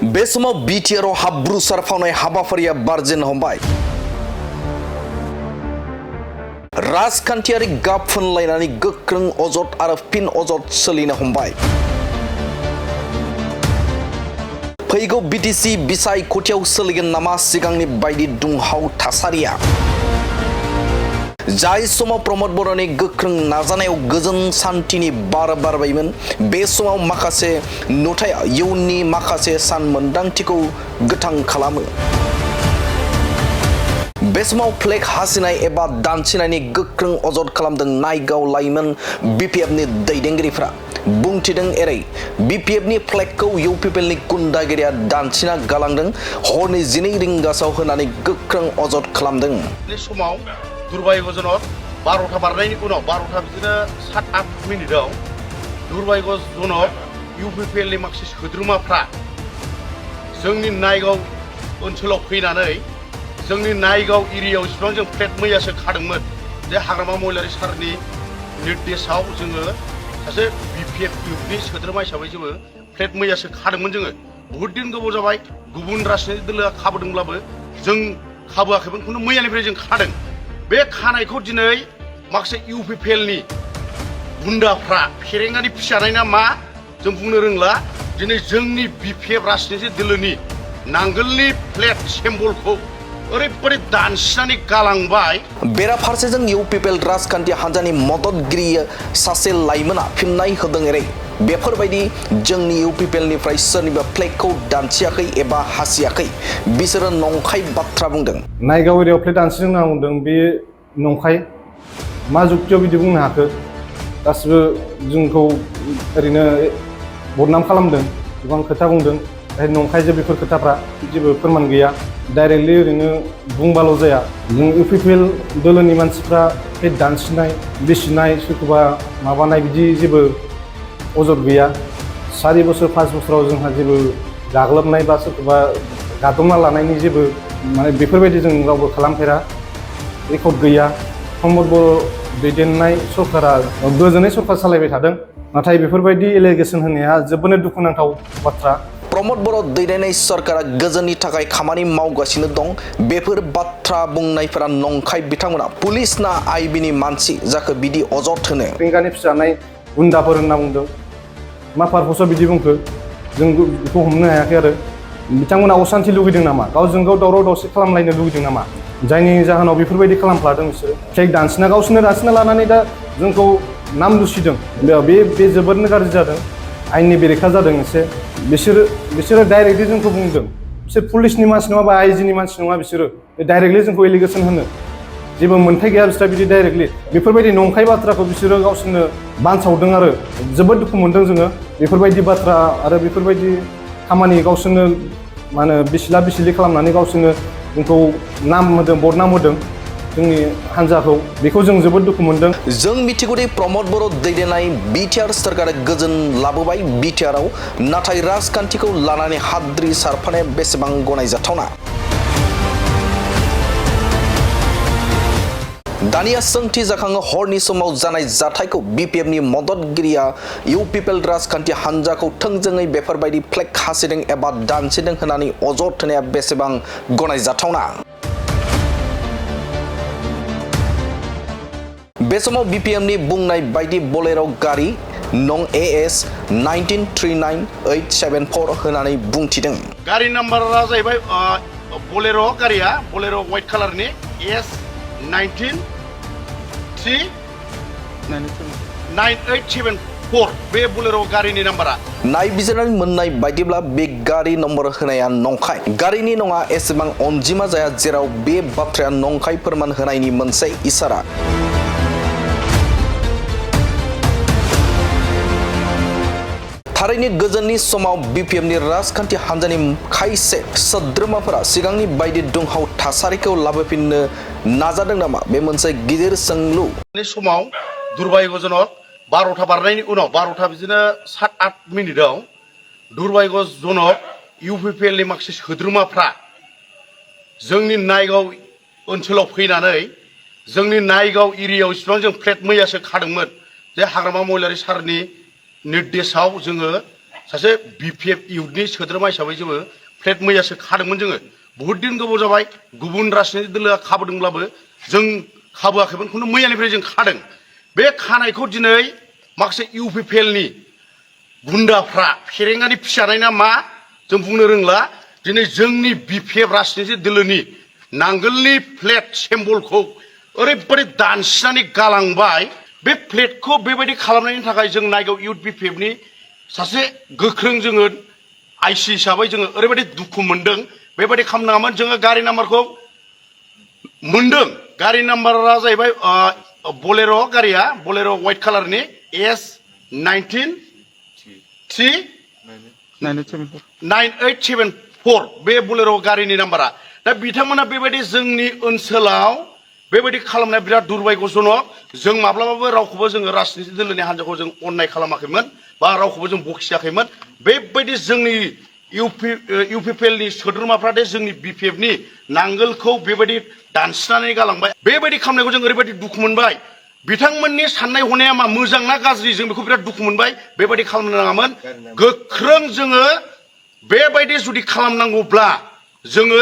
बे समाव बिटिआरआव हाब्रु सारफावनाय हाबाफारिया बारजेन हमबाय। राजखान्थियारि गाब फुनलायनानै गोख्रों अजद आरो फिन अजद सोलिनो हमबाय। फैगौ बिटिसि बिसायख'थियाव सोलिगोन नामा सिगांनि बायदि दुंहाव थासारिया? जाय समाव प्रमोद बर'नि गोख्रों नाजानायाव गोजोन सान्थिनि बार बारबायमोन, बे समाव माखासे नुथाया इयुननि माखासे सानमोन्दांथिखौ गोथां खालामो। बे समाव फ्लेग हासिनाय एबा दानसिनायनि गोख्रों अजद खालामदों नायगाव लाइमोन बिपिएफनि दैदेनगिरिफ्रा। बुंथिदों एरै बिपिएफनि फ्लेगखौ इउपिपिएलनि गुन्दागिरिया दानसिना गालांदों, हरनि 12 रिंगासोआव होनानै गोख्रों अजद खालामदों। बे समाव दुर्भाग्य जनक 12टा बारनायनि उनाव 12टा बिदिनो 7-8 मिनिटआव दुर्भाग्य जनक इउपिपिएलनि माखासे सोद्रोमाफ्रा जोंनि नायगाव ओनसोलाव फैनानै जोंनि नायगाव एरियायाव इसिबां जों फ्लेग मैयासो खादोंमोन जे हाग्रामा महिलारि सारनि निर्देशआव जोङो सासे बिपिएफ इउपनि सोद्रोमा हिसाबै जोङो फ्लेग मैयासो खादोंमोन। जोङो बहुद दिन गोबाव जाबाय, गुबुन राजनीति दोलोआ खाबोदोंब्लाबो जों खाबोआखैमोन, खिन्थु मैयानिफ्राय जों खादों। बे खानायखौ दिनै माखासे इउपिपिएलनि गुन्दाफ्रा फेरेंगानि फिसानाय ना मा जों बुंनो रोंला, दिनै जोंनि बिपिएफ राजनीति दोलोनि नांगोलनि फ्लेग सिम्बलखौ ओरैबायदि दानसिनानै गालांबाय। बेराफारसेजों इउपिपिएल राजखान्थि हान्जानि मददगिरि सासे लाइमोना फिननाय होदों एरै बेफोरबायदि जोंनि इउपिपिएलनिफ्राय सोरनिबा फ्लेगखौ दानसियाखै एबा हासियाखै, बिसोरो नंखाय बाथ्रा बुंदों। नायगाव एरियायाव फ्लेग दानसिदों होनना बुंदों, बे नंखाय। मा जुक्तियाव बिदि बुंनो हाखो? गासिबो जोंखौ ओरैनो बदनाम खालामदों, गोबां खोथा बुंदों, नंखाय जे बेफोर खोथाफ्रा जेबो फोरमान गैया। डाइरेक्टलि ओरैनो बुंबाल' जाया। जों इउपिपिएल दोलोनि मानसिफ्रा फ्लेग दानसिनाय, बिसिनाय, सोरखौबा माबानाय बिदि जेबो अजद गैया। 4 बोसोर 5 बोसोराव जोंहा जेबो गाग्लोबनाय बा सोरखौबा गादबना लानायनि जेबो माने बेफोरबायदि जों रावबो खालामफेरा, रेकर्ड गैया। प्रमोद बर' दैदेननाय सरकारा गोजोनै सरकार सालायबाय थादों, नाथाय बेफोरबायदि एलिगेसन होनाया जोबोद दुखुनांथाव बाथ्रा। प्रमोद बर' दैदेननाय सरकारा गोजोननि थाखाय खामानि मावगासिनो दं, बेफोर बाथ्रा बुंनायफोरा नंखाय। बिथांमोना पुलिस ना आइबिनि मानसि जाखो बिदि अजद होनो? फेरेंगानि फिसानाय गुन्दाफोर होनना बुंदों। मा पारपसाव बिदि बुंखो जों बेखौ हमनो हायाखै। आरो बिथांमोना असान्थि लुगैदों नामा? गावजों गाव दावराव दावसि खालामलायनो लुगैदों नामा? जायनि जाहोनाव बेफोरबायदि खालामफ्लादों बिसोरो। फ्लेग दानसिना गावसोरनो दानसिना लानानै दा जोंखौ नाम दुसिदों। बे जोबोरनो गाज्रि जादों, आयेननि बेरेखा जादों एसे। बिसोरो डाइरेक्टलि जोंखौ बुंदों, बिसोर पुलिसनि मानसि नङा बा आइजिनि मानसि नङा। बिसोरो डाइरेक्टलि जोंखौ एलिगेसन होनो जेबो मोन्थाय गैया बिस्रा बिदि डाइरेक्टलि बेफोरबायदि नंखाय बाथ्राखौ बिसोरो गावसोरनो बानसावदों। आरो जोबोद दुखु मोनदों जोङो बेफोरबायदि बाथ्रा आरो बेफोरबायदि खामानि गावसोरनो मा होनो बिसिला बिसिलि खालामनानै गावसोरनो जोंखौ नाम होदों, बदनाम होदों जोंनि हान्जाखौ। बेखौ जों जोबोद दुखु मोनदों। जों मिथिगौदि प्रमोद बर' दैदेननाय बिटिआर सरकारा गोजोन लाबोबाय बिटिआरआव, नाथाय राजखान्थिखौ लानानै हाद्रि सारफानाया बेसेबां गनायजाथावना? दानिया सोंथि जाखाङो, हरनि समाव जानाय जाथायखौ बिपिएफनि मददगिरिया इउपिपिएल राजखान्थि हान्जाखौ थोंजोङै बेफोरबायदि फ्लेग हासिदों एबा दानसिदों होननानै अजद होनाया बेसेबां गनायजाथावना? बे समाव बिपिएमनि बुंनाय बायदि बोलेर' गारि नं AS 1939874 होनानै बुंथिदों। गारि नाम्बारा जाहैबाय बोलेर' गारिया, बोलेर' व्हाइट कालारनि AS 1939874 बे बोलेर' गारिनि नाम्बारा। नायबिजिरनानै मोननाय बायदिब्ला बे गारि नम्बर होनाया नंखाय। गारिनि नङा एसेबां अनजिमा जाया, जेराव बे बाथ्राया नंखाय फोरमान होनायनि मोनसे इसारा। थारैनो गोजोननि समाव बिपिएफनि राजखान्थि हान्जानि खायसे सोद्रोमाफोरा सिगांनि बायदि दुंहाव थासारिखौ लाबोफिननो नाजादों नामा? बे मोनसे गिदिर सोंलु। बे समाव दुर्भाग्य जनक 12टा बारनायनि उनाव 12टा बिदिनो 7-8 मिनिटआव दुर्भाग्य जनक इउपिपिएलनि माखासे सोद्रोमाफ्रा जोंनि नायगाव ओनसोलाव फैनानै जोंनि नायगाव एरियायाव इसिबां जों फ्लेग मैयासो खादोंमोन जे हाग्रामा महिलारि सारनि निर्देशआव जोङो सासे BPF इउथनि सोद्रोमा हिसाबै जोङो फ्लेट मैयासो खादोंमोन जोङो बहुद दिन गोबाव जाबाय गुबुन राजनितिक दोलोआ खाबोदोंब्लाबो जों खाबोआखैमोन खिन्थु मैयानिफ्राय जों खादों बे खानायखौ दिनै माखासे UPPLनि गुन्दाफ्रा फेरेंगानि फिसानाय ना मा जों बुंनो रोंला दिनै जोंनि BPF राजनितिक दोलोनि नांगोलनि फ्लेट सिम्बलखौ ओरैबायदि दानसिनानै गालांबाय बे फ्लेटखौ बेबायदि खालामनायनि थाखाय जों नायगाव इउथ BPFनि सासे गोख्रों जोङो IC हिसाबै जोङो ओरैबायदि दुखु मोनदों बेबायदि खालामनाङामोन जोङो गारि नाम्बारखौ मोनदों गारि नाम्बारा जाहैबाय बोलेर' गारिया बोलेर' व्हाइट कालारनि S19T9874 बे बोलेर' गारिनि नाम्बारा दा बिथांमोना बेबायदि जोंनि ओनसोलाव बेबायदि खालामनाया बिराद दुर्भाग्यजनक जों माब्लाबाबो रावखौबो जोङो राजनितिक दोलोनि हान्जाखौ जों अननाय खालामाखैमोन बा रावखौबो जों बखियाखैमोन बेबायदि जोंनि UPPLनि सोद्रोमाफ्रा दे जोंनि BPFनि नांगोलखौ बेबायदि दानसिनानै गालांबाय बेबायदि खालामनायखौ जों ओरैबायदि दुखु मोनबाय बिथांमोननि साननाय हनाया मा मोजां ना गाज्रि जों बेखौ बिराद दुखु मोनबाय बेबायदि खालामनो नाङामोन गोख्रों जोङो बेबायदि जुदि खालामनांगौब्ला जोङो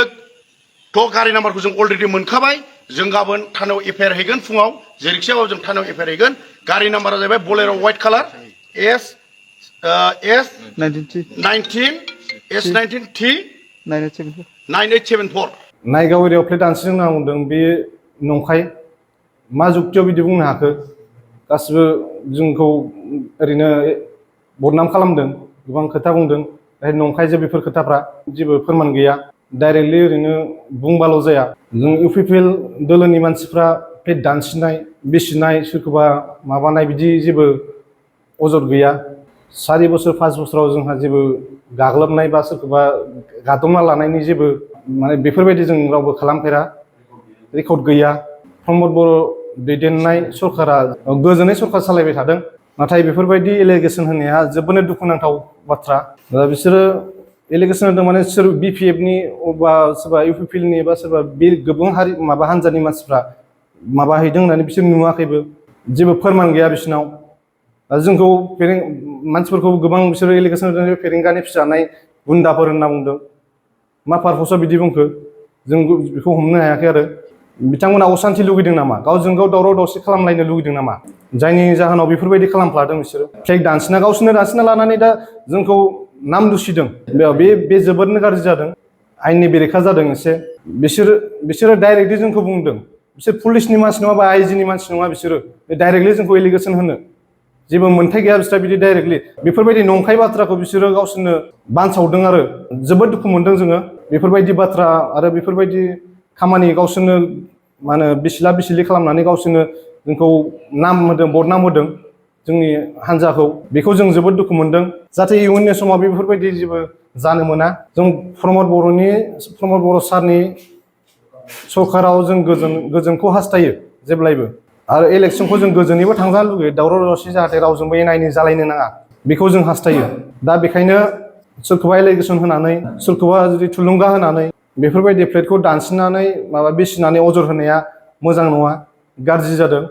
थ' गारि नाम्बारखौ जों अलरेडि मोनखाबाय जों गाबोन थानायाव FIR हैगोन फुङाव जेरैखिजाबाबो जों थानायाव FIR हैगोन गारि नाम्बारा जाहैबाय बोलेर' व्हाइट कालार S19T9874 नायगाव एरियायाव फ्लेट दानसिनो होनना बुंदों बे नंखाय मा जुक्तियाव बिदि बुंनो हाखो गासिबो जोंखौ ओरैनो बदनाम खालामदों गोबां खोथा बुंदों नंखाय जे बेफोर खोथाफ्रा जेबो फोरमान गैया डाइरेक्टलि ओरैनो बुंबाल' जाया जों UPPL दोलोनि मानसिफ्रा फ्लेट दानसिनाय बिसिनाय सोरखौबा माबानाय बिदि जेबो अजद गैया 4 बोसोर 5 बोसोराव जोंहा जेबो गाग्लोबनाय बा सोरखौबा गादबना लानायनि जेबो माने बेफोरबायदि जों रावबो खालामफेरा रेकर्ड गैया प्रमद बर' दैदेननाय सरकारा गोजोनै सरकार सालायबाय थादों नाथाय बेफोरबायदि एलिगेसन होनाया जोबोरैनो दुखुनांथाव बाथ्रा दा बिसोरो एलिगेसन होदों माने सोर BPFनि बा सोरबा UPPLनि बा सोरबा बे गोबां हारि माबा हान्जानि मानसिफ्रा माबा हैदों होननानै बिसोर नुवाखैबो जेबो फोरमान गैया बिसिनाव जोंखौ मानसिफोरखौ गोबां बिसोरो एलिगेसन होदों फेरेंगानि फिसानाय गुन्दाफोर होनना बुंदों मा पारपसाव बिदि बुंखो जों बेखौ हमनो हायाखै आरो बिथांमोना असान्थि लुगैदों नामा गावजों गाव दावराव दावसि खालामलायनो लुगैदों नामा जायनि जाहोनाव बेफोरबायदि खालामफ्लादों बिसोरो फ्लेग दानसिना गावसोरनो दानसिना लानानै दा जोंखौ नाम दुसिदों बे जोबोरनो गाज्रि जादों आयेननि बेरेखा जादों एसे बिसोरो डाइरेक्टलि जोंखौ बुंदों बिसोर पुलिसनि मानसि नङा बा आइजिनि मानसि नङा बिसोरो डाइरेक्टलि जोंखौ एलिगेसन होनो जेबो मोन्थाय गैया बिस्रा बिदि डाइरेक्टलि बेफोरबायदि नंखाय बाथ्राखौ बिसोरो गावसोरनो बानसावदों आरो जोबोद दुखु मोनदों जोङो बेफोरबायदि बाथ्रा आरो बेफोरबायदि खामानि गावसोरनो मा होनो बिसिला बिसिलि खालामनानै गावसोरनो जोंखौ नाम होदों बदनाम होदों जोंनि हान्जाखौ बेखौ जों जोबोद दुखु मोनदों जाहाथे इयुननि समाव बेफोरबायदि जेबो जानो मोना जों प्रमद बर' सारनि सरकाराव जों गोजोनखौ हास्थायो जेब्लायबो आरो इलेक्सनखौ जों गोजोनैबो थांजानो लुगैयो दावराव दावसि जाहाथे रावजोंबो एना एनि जालायनो नाङा बेखौ जों हास्थायो दा बेखायनो सोरखौबा एलिगेसन होनानै सोरखौबा जुदि थुलुंगा होनानै बेफोरबायदि फ्लेटखौ दानसिननानै माबा बिसिनानै अजद होनाया मोजां नङा गाज्रि जादों